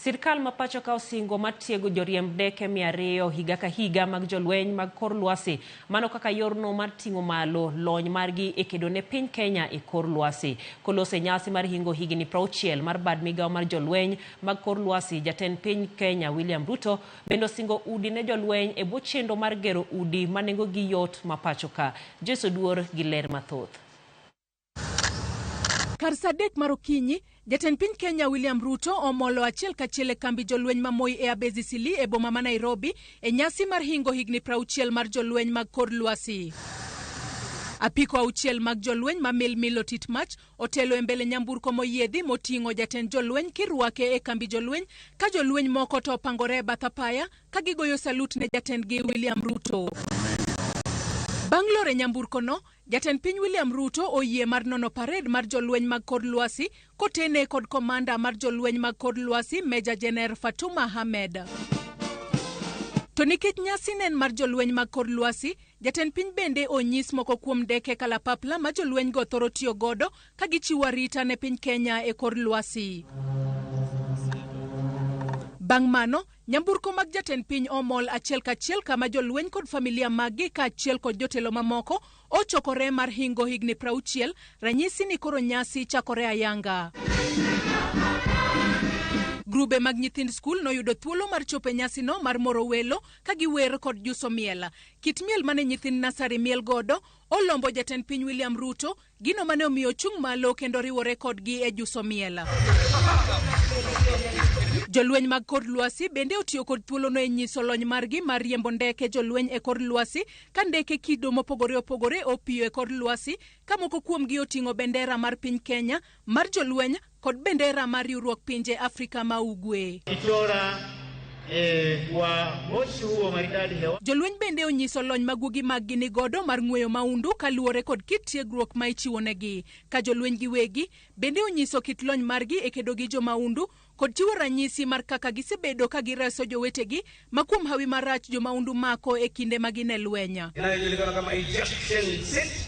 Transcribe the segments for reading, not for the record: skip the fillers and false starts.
Sirkal ma pacho ka osingo mar tiego joriemb ndeke 200 higa ka higa mag jolweny mag kor lwasi mano kaka yorno mar ting'o malo lony margi e kedo ne piny Kenya e kor lwasi. Koloso e nyasi mar hingo higni 60 mar bad migawo mar jolweny mag kor lwasi, jatend piny Kenya William Ruto bende osingo udi ne jolweny e bwo chenro mar gero udi ma nengogi yot ma pacho ka. Joyce Oduor gi ler mathoth. Kar saa 3 mar okinyi, jatend piny Kenya William Ruto omolo achiel kachiel e kambi jolweny ma Moi Air Base Eastleigh e boma ma Nairobi e nyasi mar hingo higni 60 mar jolweny mag kor lwasi. Apiko auchiel mag jolweny ma mil mil otit mach otelo e mbele nyamburko moyiedhi moting'o jatend jolweny kirwake e kambi jolweny ka jolweny moko to opangore e bath apaya ka gigoyo salut ne jatendgi William Ruto. Bang' lor e nyamburkono, Jatend piny William Ruto oyie mar nono pared mar jolweny mag kor lwasi kotene kod komanda mar jolweny mag kor lwasi Meja Jener Fatuma Ahmed. To nikech nyasi ne en mar jolweny mag kor lwasi, jatend piny bende onyis moko kuom ndeke kalapapla ma jolweny go thoro tiyo godo ka gichiwo arita ne piny Kenya e kor lwasi. Bang' mano, nyamburko mag jatend piny omol achiel kachiel kama jolweny kod familia maggi kaachiel kod jotelo mamoko ochokore mar hingo higni 60, ranyisi ni koro nyasi chakore ayanga. Grube mag nyithind skul noyudo thuolo mar chopo e nyasino mar moro welo ka giwer kod juso miel. Kit miel mane nyithind nasari miel godo olombo jatend piny William Ruto, gino mane omiyo ochung' malo kendo riwore kodgi e juso miel. Jolweny mag kor lwasi bende otiyo kod thuolono e nyiso lony margi mar riembo ndeke jolweny e kor lwasi ka ndeke kido mopogore opogore opiyo e kor lwasi ka moko kuomgi oting'o bendera mar piny Kenya, mar jolweny kod bendera mar riwruok pinje Afrika ma Ugwe. Jolweny bende onyiso lony ma guogi maggi ni godo mar ng'weyo maundu kaluwore kod kit tiegruok ma ichiwonegi. Ka jolweny giwegi bende onyiso kit lony margi e kedo gi jomaundu kod chiwo ranyisi mar kaka gisebedo ka gireso jowetegi ma kuom hawi marach jomaundu mako e kinde ma gin e lweny.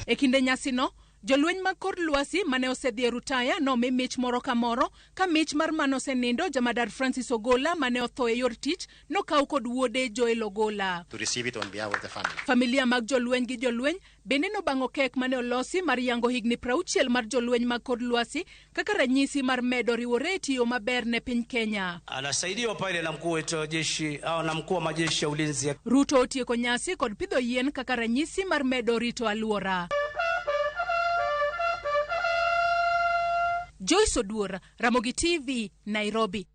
E kinde nyasino, jolweny mag kor lwasi mane osedhi e rutaya nomi mich moro ka moro, ka mich mar mane osenindo Jamadar Francis Ogola mane otho e yor tich nokaw kod wuode Joel Ogola. To receive it on behalf of the family. Familia mag jolweny gi jolweny bende nobang'o kek mane olosi mar yango higni 60 mar jolweny mag kor lwasi kaka ranyisi mar medo riwore e tiyo maber ne piny Kenya. Anasaidiwa pale na mkuu wetu wa jeshi au na mkuu wa majeshi ya ulinzi. Ruto otieko nyasi kod pidho yien kaka ranyisi mar medo rito alwora. Joyce Oduor, Ramogi TV, Nairobi.